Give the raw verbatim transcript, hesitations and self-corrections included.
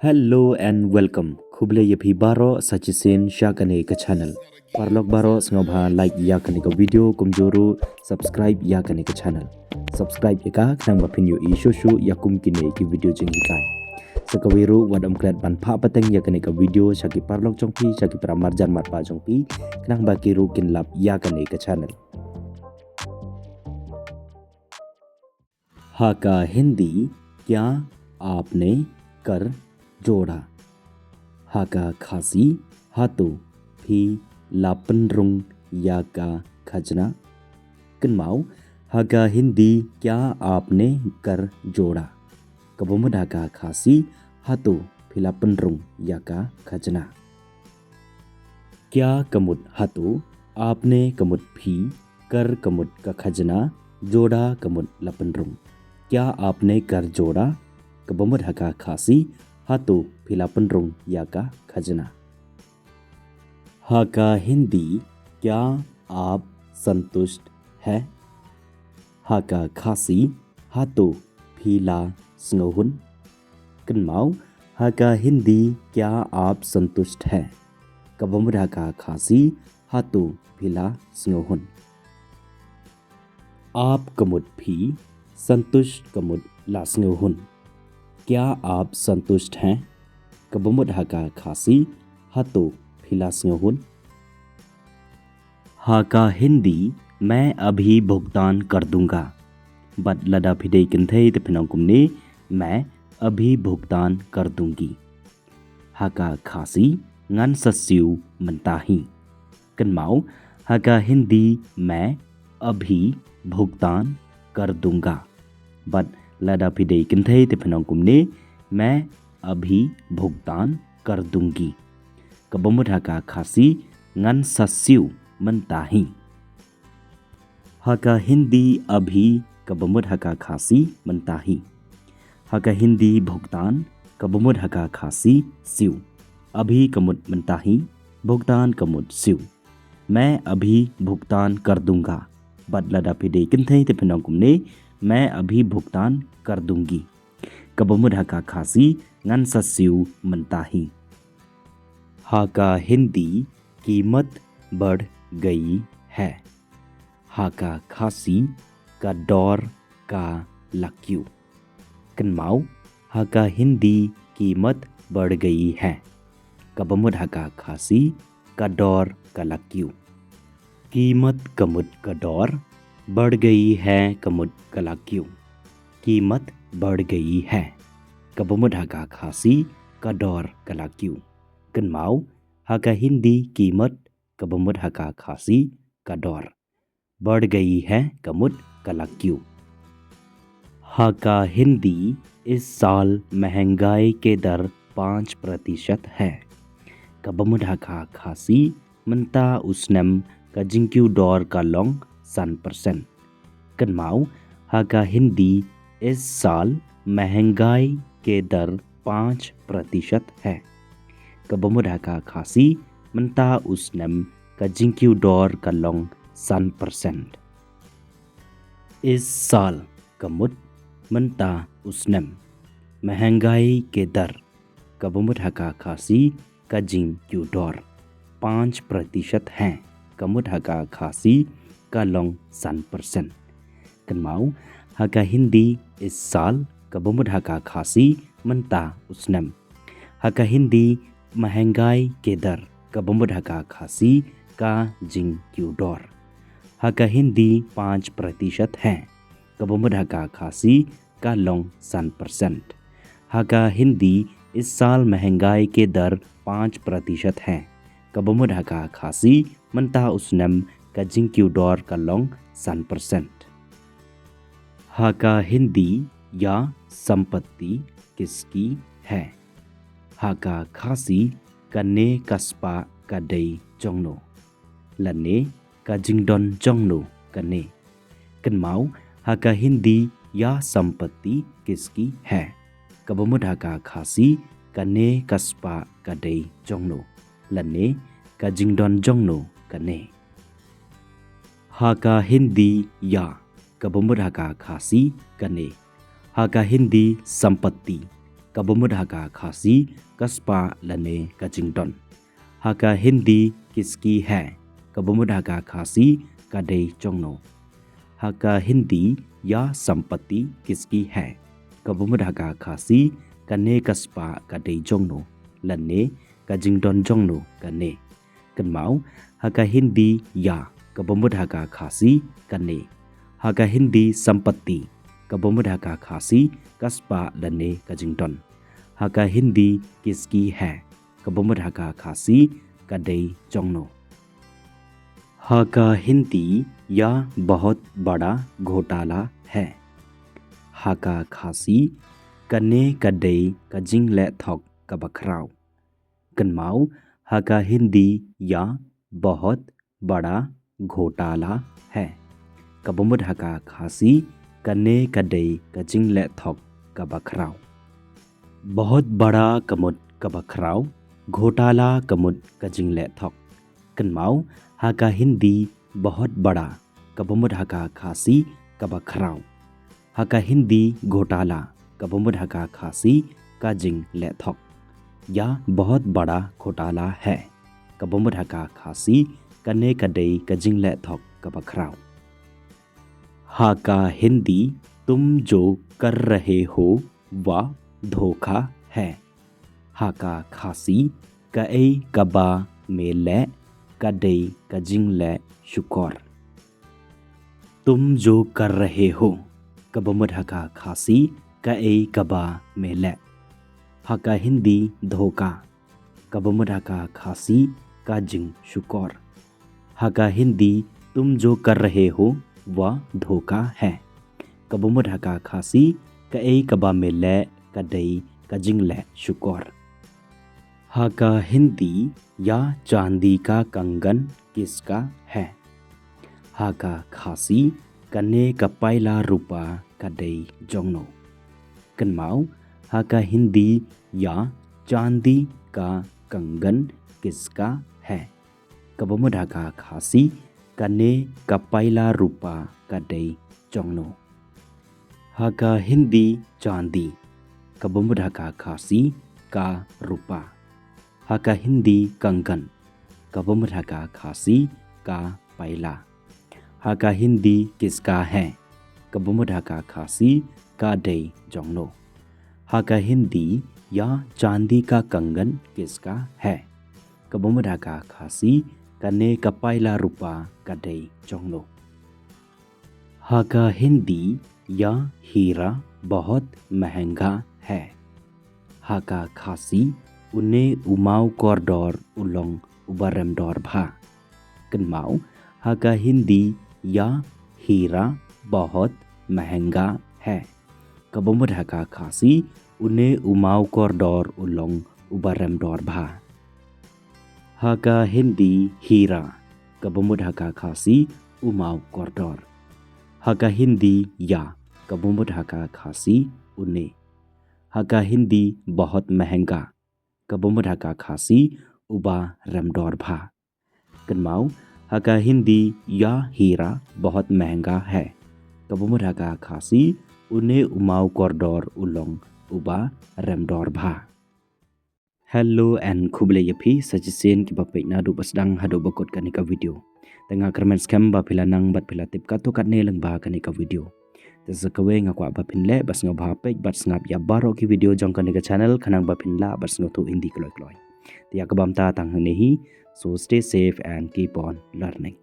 Hello and welcome. Khublei ïa phi baroh sa shisien sha kane ka channel. Paralok baroh sngewbha like ïa kane ka video kumjuh ruh subscribe ïa kane ka channel. Subscribe ïa ka khnang ba phin ïohi shuh shuh ïa kum kine ki video jinghikai. Sa kawei ruh wat ym klet ban phah pateng ïa kane ka video sha ki paralok jong phi, sha ki para marjan marpa jong phi, khnang ba ki ruh kin lap ïa kane ka channel. Ha ka Hindi, kya aapne kar jodha? Ha ka Khasi, hato phi la pynrung ïa ka khajna? Kynmaw, ha ka Hindi, kya aapne kar jodha? Kaba mut ha ka Khasi, hato phi la pynrung ïa ka khajna? Kya ka mut hato, aapne ka mut phi, kar ka mut ka khajna, jodha ka mut la pynrung. Kya aapne kar jodha? Kaba mut ha ka Khasi, hato phi la pynrung ïa ka khajna? Ha ka Hindi, kya aap santusht hai? Ha ka Khasi, hato phi la sngewhun? Kynmaw, ha ka Hindi, kya aap santusht hai? Kaba mut ha ka Khasi, hato phi la sngewhun? Aap ka mut phi, santusht ka mut la sngewhun. Kya aap santusht hai? Kaba mut ha ka Khasi, hato phi la sngewhun? Ha ka Hindi, main abhi bhugtan kar dunga. Bad lada phi dei kynthei te phin ong kumne, main abhi bhugtan kar dungi. Ha ka Khasi, ngan sa siew mynta hi. Kynmaw, ha ka Hindi, main abhi bhugtan kar dunga. Bad lada phi dei kynthei te phin ong kumne, main abhi bhugtan kar dungi. Kaba mut ha ka Khasi, ngan sa siew mynta hi. Ha ka Hindi, abhi kaba mut ha ka Khasi, mynta hi. Ha ka Hindi, bhugtan kaba mut ha ka Khasi, siew. Abhi ka mut mynta hi, bhugtan ka mut siew. Main abhi bhugtan kar dunga. Bad lada phi dei kynthei te phin ong kumne, main abhi bhugtan kar dungi. Kaba mut ha ka Khasi, ngan sa siew mynta hi. Ha ka Hindi, कीमत बढ़ गई है. Ha ka Khasi, ka dor ka la kiew. Kynmaw, ha ka Hindi, कीमत बढ़ गई है. Kaba mut ha ka Khasi, ka dor ka la kiew. कीमत ka mut ka dor, बढ़ गई है ka mut ka la kiew. कीमत बढ़ गई है. Kaba mut ha ka Khasi, ka dor ka la kiew. Kynmaw, ha ka Hindi, कीमत kaba mut ha ka Khasi, ka dor. बढ़ गई है ka mut ka la kiew. Ha ka Hindi, इस साल महंगाई के दर पाँच प्रतिशत है. Kaba mut ha ka Khasi, mynta u snem ka jingkiew dor ka long san percent. Kynmaw, ha ka Hindi, इस साल महंगाई के दर पाँच प्रतिशत है. Kaba mut ha ka Khasi, mynta u snem ka jingkiew dor ka long san percent. इस साल ka mut mynta u snem. महंगाई के दर kaba mut ha ka Khasi ka jingkiew dor. पाँच प्रतिशत है, ka mut ha ka Khasi ka long san percent. Kynmaw, ha ka Hindi इस साल kaba mut ha ka Khasi mynta u snem. Ha ka Hindi महंगाई के दर kaba mut ha ka Khasi ka jingkiew dor. Ha ka Hindi पाँच प्रतिशत है, kaba mut ha ka Khasi ka long san percent. Ha ka Hindi, इस साल महंगाई के दर पाँच प्रतिशत है. Kaba mut ha ka Khasi, mynta u snem ka jingkiew dor ka long san percent. Ha ka Hindi, यह संपत्ति किसकी है? Ha ka Khasi, kane ka spah ka dei jongno? Lane ka jingdon jongno kane? Kynmaw, ha ka Hindi, यह संपत्ति किसकी है? Kaba mut ha ka Khasi, kane ka spah ka dei jongno? Lane ka jingdon jongno kane? Ha ka Hindi, यह kaba mut ha ka Khasi, kane. Ha ka Hindi, संपत्ति kaba mut ha ka Khasi ka spah lane ka jingdon. Ha ka Hindi किसकी है, kaba mut ha ka Khasi ka dei jongno. Ha ka Hindi यह संपत्ति किसकी है, kaba mut ha ka Khasi kane ka spah ka dei jongno, lane ka jingdon jongno kane. Kynmaw, ha ka Hindi यह, kaba mut ha ka Khasi kane. Ha ka Hindi संपत्ति, kaba mut ha ka Khasi ka spah lane ka jingdon. Ha ka Hindi किसकी है, kaba mut ha ka Khasi ka dei jongno. Ha ka Hindi यह बहुत बड़ा घोटाला है. Ha ka Khasi kane ka dei ka jingleh thok kaba khraw. Kynmaw, ha ka Hindi यह बहुत बड़ा घोटाला है, kaba mut ha ka Khasi kane ka dei ka jingleh thok kaba khraw. बहुत बड़ा ka mut kaba khraw, घोटाला ka mut ka jingleh thok. Kynmaw, ha ka Hindi बहुत बड़ा, kaba mut ha ka Khasi kaba khraw. Ha ka Hindi घोटाला, kaba mut ha ka Khasi ka jingleh thok. यह बहुत बड़ा घोटाला है, kaba mut ha ka Khasi kane ka dei ka jingleh thok kaba khraw. Ha ka Hindi तुम जो कर रहे हो वह धोखा है. Ha ka Khasi kaei kaba me leh ka dei ka jingleh shukor. तुम जो कर रहे हो, kaba mut ha ka Khasi kaei kaba me leh. Ha ka Hindi धोखा, kaba mut ha ka Khasi ka jingshukor. Ha ka Hindi तुम जो कर रहे हो वह धोखा है, kaba mut ha ka Khasi kaei kaba me leh ka dei ka jingleh shukor. Ha ka Hindi यह चांदी का कंगन किसका है. Ha ka Khasi kane ka paila rupa ka dei jongno. Kynmaw, ha ka Hindi यह चांदी का कंगन किसका है, kaba mut ha ka Khasi kane ka paila rupa ka dei jongno. Ha ka Hindi चांदी, kaba mut ha ka Khasi ka rupa. Ha ka Hindi कंगन, kaba mut ha ka Khasi ka paila. Ha ka Hindi किसका है, kaba mut ha ka Khasi ka dei jongno. Ha ka Hindi यह चांदी का कंगन किसका है, kaba mut ha ka Khasi kane ka paila rupa ka dei jongno. Ha ka Hindi यह हीरा बहुत महंगा है. Ha ka Khasi une u maw kordor u long uba rem dor bha. Kynmaw, ha ka Hindi यह हीरा बहुत महंगा है, kaba mut ha ka Khasi une u maw kordor u long uba rem dor bha. Ha ka Hindi हीरा, kaba mut ha ka Khasi u maw kordor. Ha ka Hindi यह, kaba mut ha ka Khasi une. Ha ka Hindi बहुत महंगा, kaba mut ha ka Khasi uba rem dor bha. Kynmaw, ha ka Hindi यह हीरा बहुत महंगा है, kaba mut ha ka Khasi une u maw kordor u long uba rem dor bha. Hello and khublei ïa phi sa shisien kiba peit naduh ba sdang haduh ba kut kane ka video. Te nga kyrmen skhem ba phi la nang bad phi la tip katto katne lyngba kane ka video. Te sa kawei nga kwah ba phin leh ba sngewbha peit bad sngap ïa baroh ki video jong kane ka channel khnang ba phin lah bad sngewthuh ïa ki kloi kloi. Te ïa kaba mynta tang hangne hi, so stay safe and keep on learning.